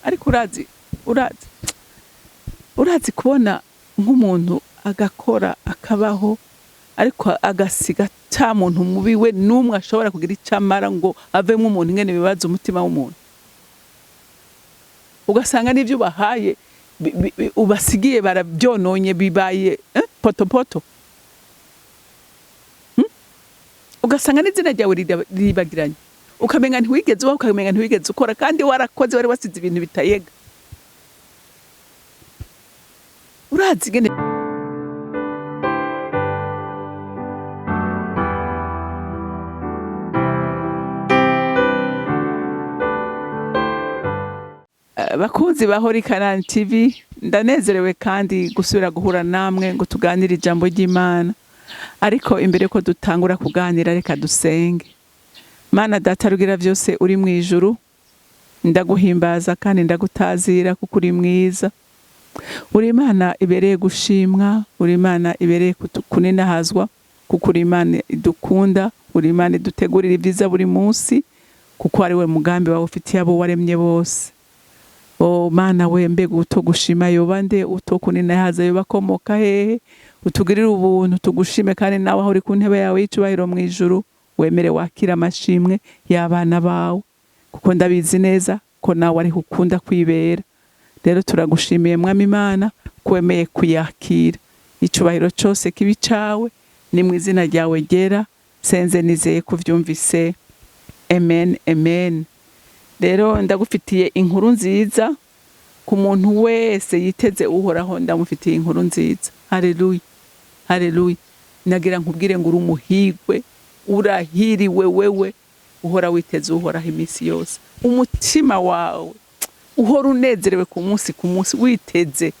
Ariko urazi, urazi, urazi kubona nk'umuntu agakora akabaho, ariko agasiga ta muntu mubi we n'umwe ashobora kugira icyo amara ngo avemo umuntu, ingene bibaza umutima w'umuntu. Ugasanga n'ibyo ubahaye ubasigiye barabyononye, bibaye potopoto. Ugasanga n'izina ryawe riribagiranye, ukamenga ntiwigeze ubaho, ukamenga ntiwigeze ukora, kandi warakoze, wari wasize ibintu bitayega. Urazi ingene bakunzi ba Holy Canaan TV, ndanezerewe kandi gusubira guhura namwe ngo tuganire ijambo ry'Imana. Ariko imbere ko dutangura kuganira, reka dusenge. Mana Data rugira byose uri mu ijuru, ndaguhimbaza kandi ndagutazira kuko uri mwiza. Uri Imana ibereye gushimwa, uri Imana ibereye kuninahazwa, kuko uri Imana idukunda, uri Imana idutegurira ibyiza buri munsi, kuko ari we mugambi wawe ufitiye abo waremye bose. O Mana we, mbega utogushima yoba nde? Utokuninahaza yoba akomoka hehe? Utugirire ubuntu tugushime, kandi nawe aho uri ku ntebe yawe y'icubahiro mu ijuru wemere wakira amashimwe y'abana bawe, kuko ndabizi neza ko nawe ariho ukunda kwibera. Rero turagushimiye Mwami Imana ko wemeye kuyakira. Icubahiro cose kibi cawe, ni mu izina ryawe ryera senze nizeye kuvyumvise. Amen, amen. Rero ndagufitiye inkuru nziza ku muntu wese yiteze Uhoraho, ndamufitiye inkuru nziza. Haleluya, haleluya. Nagira nkubwire ngo uri umuhigwe, urahiriwe wewe uhora witeze Uhoraho iminsi yose. Umutima wawe uhora unezerewe ku munsi ku munsi, witeze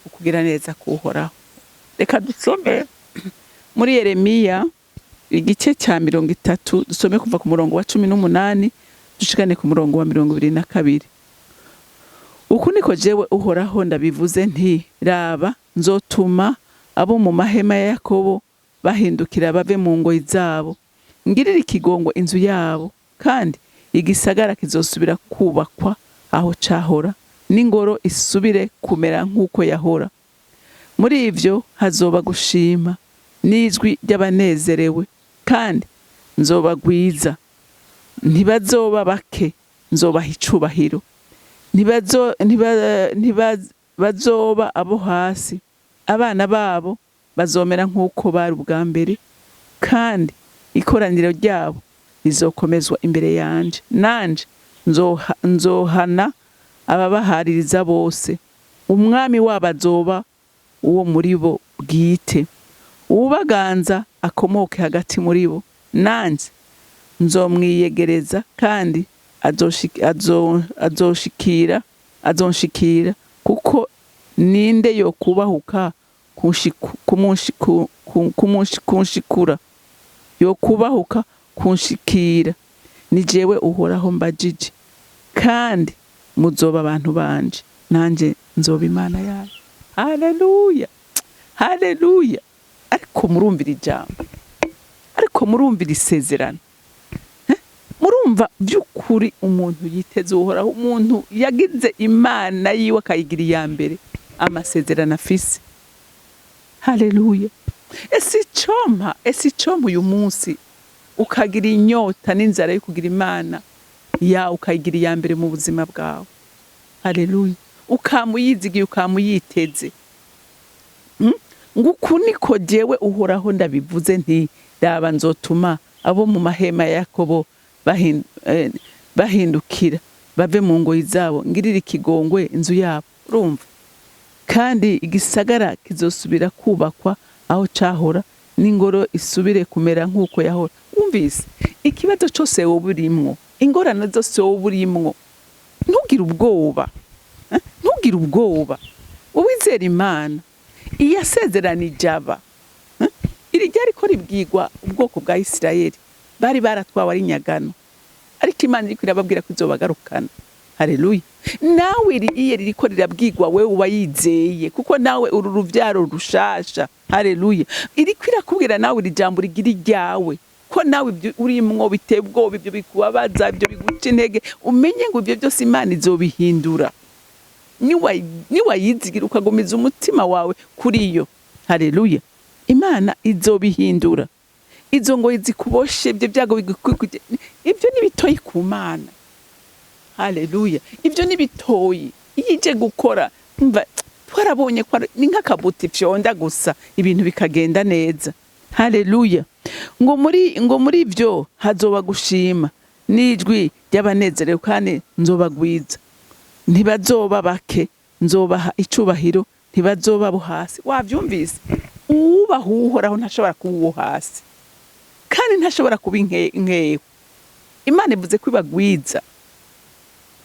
ukugira neza kuhoraho. Reka dusome muri Yeremiya igice cya 30, dusome kuva ku murongo wa 18 dushikane ku murongo wa 22. Uku niko jewe Uhoraho ndabivuze nti: raba, nzotuma abo mu mahema ya Yakobo bahindukira bave mu ngoyi zabo, ngirire ikigongo inzu yabo, kandi igisagara kizosubira kubakwa aho cahora, n'ingoro isubire kumera nk'uko yahora. Muri ivyo hazoba gushima n'ijwi ry'abanezerewe, kandi nzobagwiza, ntibazoba bake, nzobaha icubahiro. Ntibazoba abo hasi, abana babo bazomera nk'uko bari ubwa mbere, kandi ikoraniro ryabo rizokomezwa imbere yanje. Nanje nzohana ababahaririza bose. Umwami wabo azoba uwo muri bo bwite, uwubaganza akomoke hagati muri bo. Nanje nzomwiyegereza, kandi azonshikira, kuko ninde yokubahuka kunshikura, yokubahuka kunshikira? Ni jewe Uhoraho mbajije, kandi muzoba abantu banje, nanje nzoba Imana yanyu. Haleluya, haleluya. Ariko murumvira ijambo, ariko murumvira isezerano. Murumva by'ukuri umuntu yiteze Uhoraho, umuntu yagize Imana yiwe akayigira iya mbere, amasezerano afise. Haleluya. Ese icompa, ese icompa uyu munsi ukagira inyota n'inzara yo kugira Imana yawe, ukayigira iya mbere mu buzima bwawe? Haleluya. Ukamuyizigiye, ukamuyiteze. Ngo uku niko jewe Uhoraho ndabivuze nti: raba, nzotuma abo mu mahema ya Yakobo bahindukira bave mu ngoyi zabo, ngirire ikigongwe inzu yabo. Urumva, kandi igisagara kizosubira kubakwa aho cahora, n'ingoro isubire kumera nk'uko yahora. Wumvise ikibazo cose woba urimwo, ingorane zose woba urimwo, ntugire ubwoba, ntugire ubwoba. Uwizera Imana iyasezeranije aba, iri ryariko ribwirwa ubwoko bwa Isirayeli, bari baratwawe ari nyagano, ariko Imana iriko irababwira ko izobagarukana. Haleluya. Nawe iri iye ririko rirabwirwa wewe uba yizeye, kuko nawe uru ruvyaro rushasha. Haleluya. Iriko irakubwira nawe iri jambo rigira iryawe. Ko nawe ibyo urimwo biteye ubwoba, ibyo bikubabaza, ibyo biguca intege, umenye ngo ibyo byose Imana izobihindura. Niwayizigira ukagumiza umutima wawe kuri yo, haleluya, Imana izobihindura. Izo ngoyi zikuboshe, ibyo byago bigukwikuje, ibyo ni bitoyi ku Mana. Haleluya, ibyo ni bitoyi. Iyo ije gukora, umva, twarabonye ko ni nk'akabuti fyonda gusa, ibintu bikagenda neza. Haleluya. Ngo muri ibyo hazoba gushima n'ijwi ry'abanezerewe, kandi nzobagwiza, ntibazoba bake, nzobaha icubahiro, ntibazoba abo hasi. Wavyumvise? Uwubaha Uhoraho ntashobora kuba uwo hasi, kandi ntashobora kuba inkeho. Imana ivuze ko ibagwiza,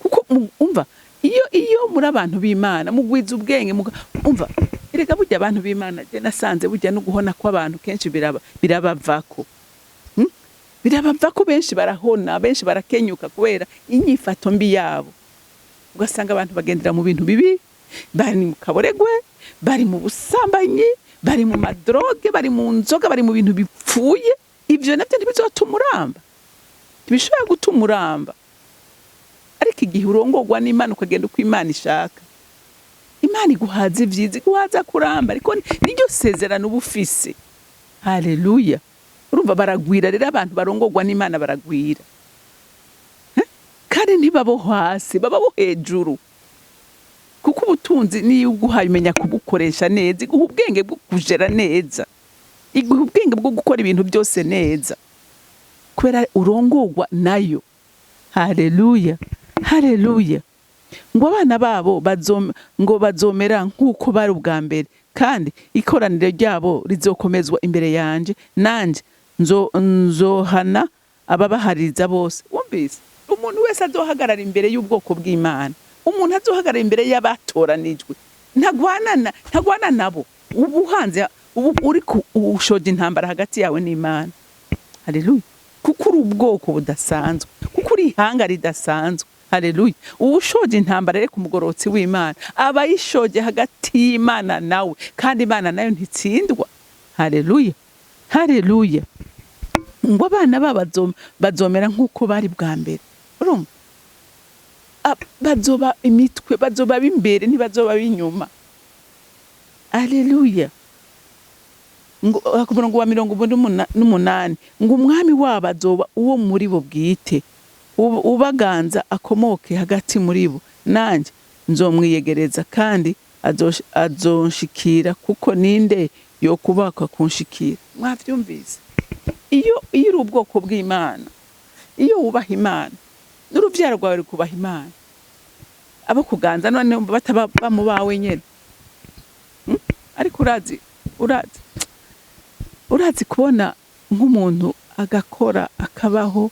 kuko umva, iyo muri abantu b'Imana mugwiza ubwenge, umva, erega burya abantu b'Imana, je nasanze burya no guhona kw'abantu kenshi birabavako. Birabavako, benshi barahona, benshi barakenyuka kubera inyifato mbi yabo. Ugasanga abantu bagendera mu bintu bibi, bari mu kaboregwe, bari mu busambanyi, bari mu ma drogues, bari mu nzoga, bari mu bintu bipfuye. Ivyo navyo ntibizotuma uramba, ntibishobora gutuma uramba. Ariko igihe urongorwa n'Imana, ukagenda uko Imana ishaka, Imana iguhaza ivyiza, iguhaza kuramba, ariko niryo sezerano uba ufise. Haleluya. Urumva, baragwira rero, abantu barongorwa n'Imana baragwira. Eh? Kandi ntibabo hasi, baba bo hejuru, kuko ubutunzi niyo uguhaye umenya kubukoresha neza. Iguha ubwenge bwo kujera neza, iguha ubwenge bwo gukora ibintu byose neza, kubera urongorwa nayo. Haleluya, haleluya. Ngo abana babo ngo bazomera nk'uko bari ubwa mbere, kandi ikoraniro ryabo rizokomezwa imbere yanje, nanje nzohana ababahaririza bose. Wumvise? Umuntu wese azohagarara imbere y'ubwoko bw'Imana, umuntu azohagarara imbere y'abatoranijwe, ntagwana nabo. Ubu uhanze, ubu uri ushoje intambara hagati yawe n'Imana. Haleluya. Kuko uri ubwoko budasanzwe, kuko uri ihanga ridasanzwe. Haleluya. Uwushoje intambara rero ku mugororotsi w'Imana aba yishoje hagati y'Imana nawe, kandi Imana nayo ntitsindwa. Haleluya, haleluya. Ngo abana babo bazomera nk'uko bari bwa mbere. Urumva, bazoba imitwe, bazoba b'imbere, ntibazoba b'inyuma. Haleluya. Ngo ku murongo wa 48, ngo umwami wabo azoba uwo muri bo bwite, ubaganza akomoke hagati muri bo, nanjye nzomwiyegereza, kandi azonshikira, kuko ninde yokubaka kunshikira? Mwavyumvise? Iyo uri ubwoko bw'Imana, iyo wubaha Imana, n'uruvyaro rwawe rukubaha Imana, abo kuganza none bataba bamu bawe nyene. Ariko urazi kubona nk'umuntu agakora, akabaho,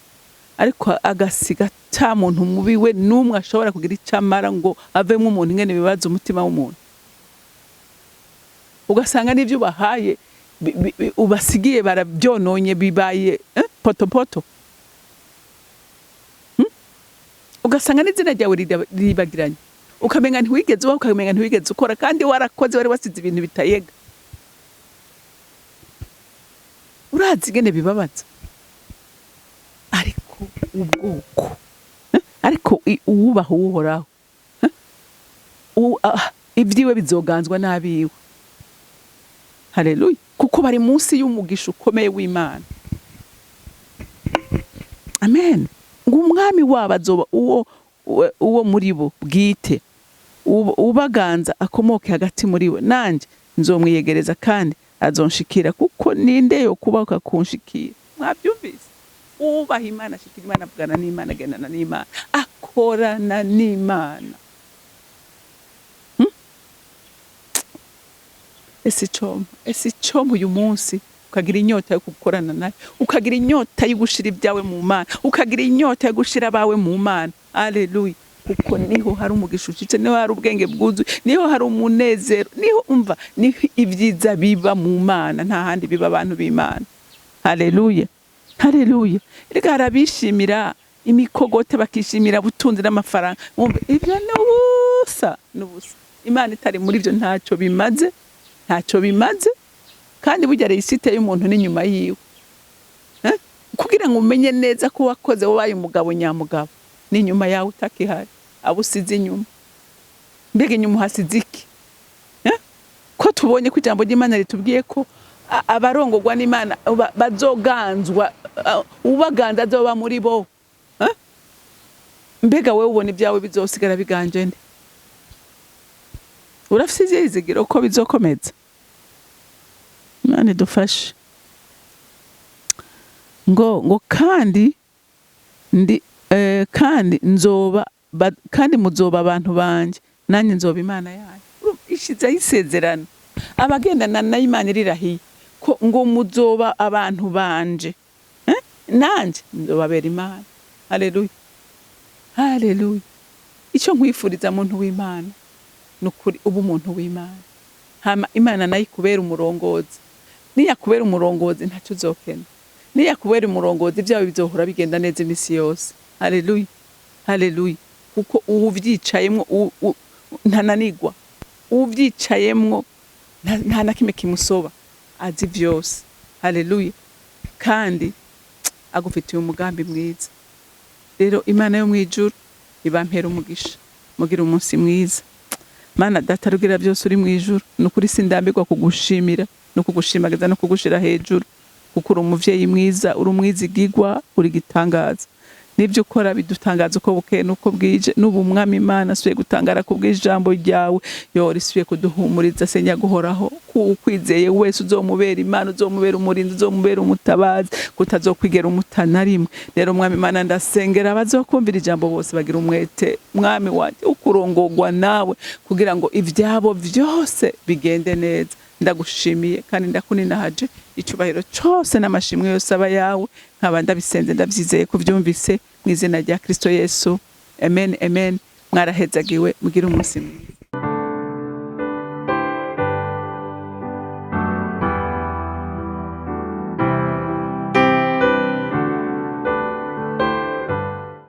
ariko agasiga ta muntu mubi we n'umwe ashobora kugira icyo amara ngo avemo umuntu, ingene bibaza umutima w'umuntu. Ugasanga n'ibyo ubahaye, ubasigiye, barabyononye, bibaye potopoto. Ugasanga n'izina ryawe riribagiranye, ukamenga ntiwigeze ubaho, ukamenga ntiwigeze ukora, kandi warakoze, wari wasize ibintu bitayega. Urazi ingene bibabaza? Ariko ubwoko, ariko uwubaha Uhoraho, ibyiwe bizoganzwa n'abiwe. Haleluya. Kuko bari munsi y'umugisha ukomeye w'Imana. Amen. Ngo umwami wabo azoba uwo muri bo bwite, ubaganza akomoke hagati muri bo, nanjye nzomwiyegereza, kandi azonshikira, kuko ninde yo kubaka kunshikira? Mwabyumvise? Ubaha Imana ashikira Imana, avugana n'Imana, agendana n'Imana, akorana n'Imana. Ese icompa uyu munsi ukagira inyota yo gukorana nayo, ukagira inyota yo gushira ibyawe mu Mana, ukagira inyota yo gushira abawe mu Mana. Aleluya. Kuko niho hari umugisha ushitse, niho hari ubwenge bwuzuye, niho hari umunezero, niho, umva, niho ibyiza biba mu Mana, nta handi biba, abantu b'Imana. Haleluya, haleluya. Erega hari abishimira imikogote, bakishimira butunzi n'amafaranga. Wumva, ibyo ni ubusa, ni ubusa. Imana itari muri ibyo ntacyo bimaze, ntacyo bimaze. Kandi burya réussite y'umuntu ni nyuma yiwe. Eh? Kugira ngo umenye neza ko wakoze, wabaye umugabo nyamugabo, ni inyuma yawe utakihari, abo usize inyuma. Mbega inyuma uhasize iki? Eh? Ko tubonye ko ijambo ry'Imana ritubwiye ko abarongorwa n'Imana bazoganzwa, ubaganza azoba muri bo. Eh? Mbega wewe ubona ibyawe bizosigara biganje nde? Urafise ivyizigiro ko bizokomeza? Imana idufashe. Ngo kandi ndi kandi nzoba kandi muzoba abantu banje, nanjye nzoba Imana yanyu. Urumva, ishizeho isezerano, abagendana na Imana irirahiye ko ngo muzoba abantu banje, eh? Nanje nzobabera Imana. Haleluya, haleluya. Icyo nkwifuriza, muntu w'Imana, ni ukuri uba umuntu w'Imana, hama Imana nayo ikubera umurongozi. Niyakubera umurongozi, ntacyo uzokena. Niyakubera umurongozi, ibyawe bizohora bigenda neza iminsi yose. Haleluya, haleluya. Kuko uwuvyicayemwo ntananigwa, uwuvyicayemwo nta na kimwe kimusoba, azi vyose. Haleluya. Kandi agufitiye umugambi mwiza. Rero Imana yo mw'ijuru ibampera umugisha, mugira umunsi mwiza. Mana Data rugira byose uri mw'ijuru, ni ukuri sindambirwa kugushimira no kugushimagiza no kugushira hejuru, kuko uri umuvyeyi mwiza, uri umwizigigwa, uri gitangaza. N'ibyo ukora bidutangaza uko bukeye n'uko bwije. N'ubu, Umwami Imana, asubiye gutangara ku bw'ijambo ryawe yo risubiye kuduhumuriza. Senya guhoraho ko ukwizeye wese uzomubera Imana, uzomubera umurinzi, uzomubera umutabazi, kutazokwigera umuta na rimwe. Rero, Mwami Imana, ndasengera abazokumvira ijambo bose bagira umwete, Mwami wanjye, ukurongorwa nawe kugira ngo ivyabo vyose bigende neza. Ndagushimiye kandi ndakuninahaje. Icubahiro cose n'amashimwe yose aba yawe. Nkaba ndabisenze ndavyizeye kuvyumvise, mu izina rya Kristo Yesu, amen, amen. Mwarahezagiwe, mugire umunsi mwiza.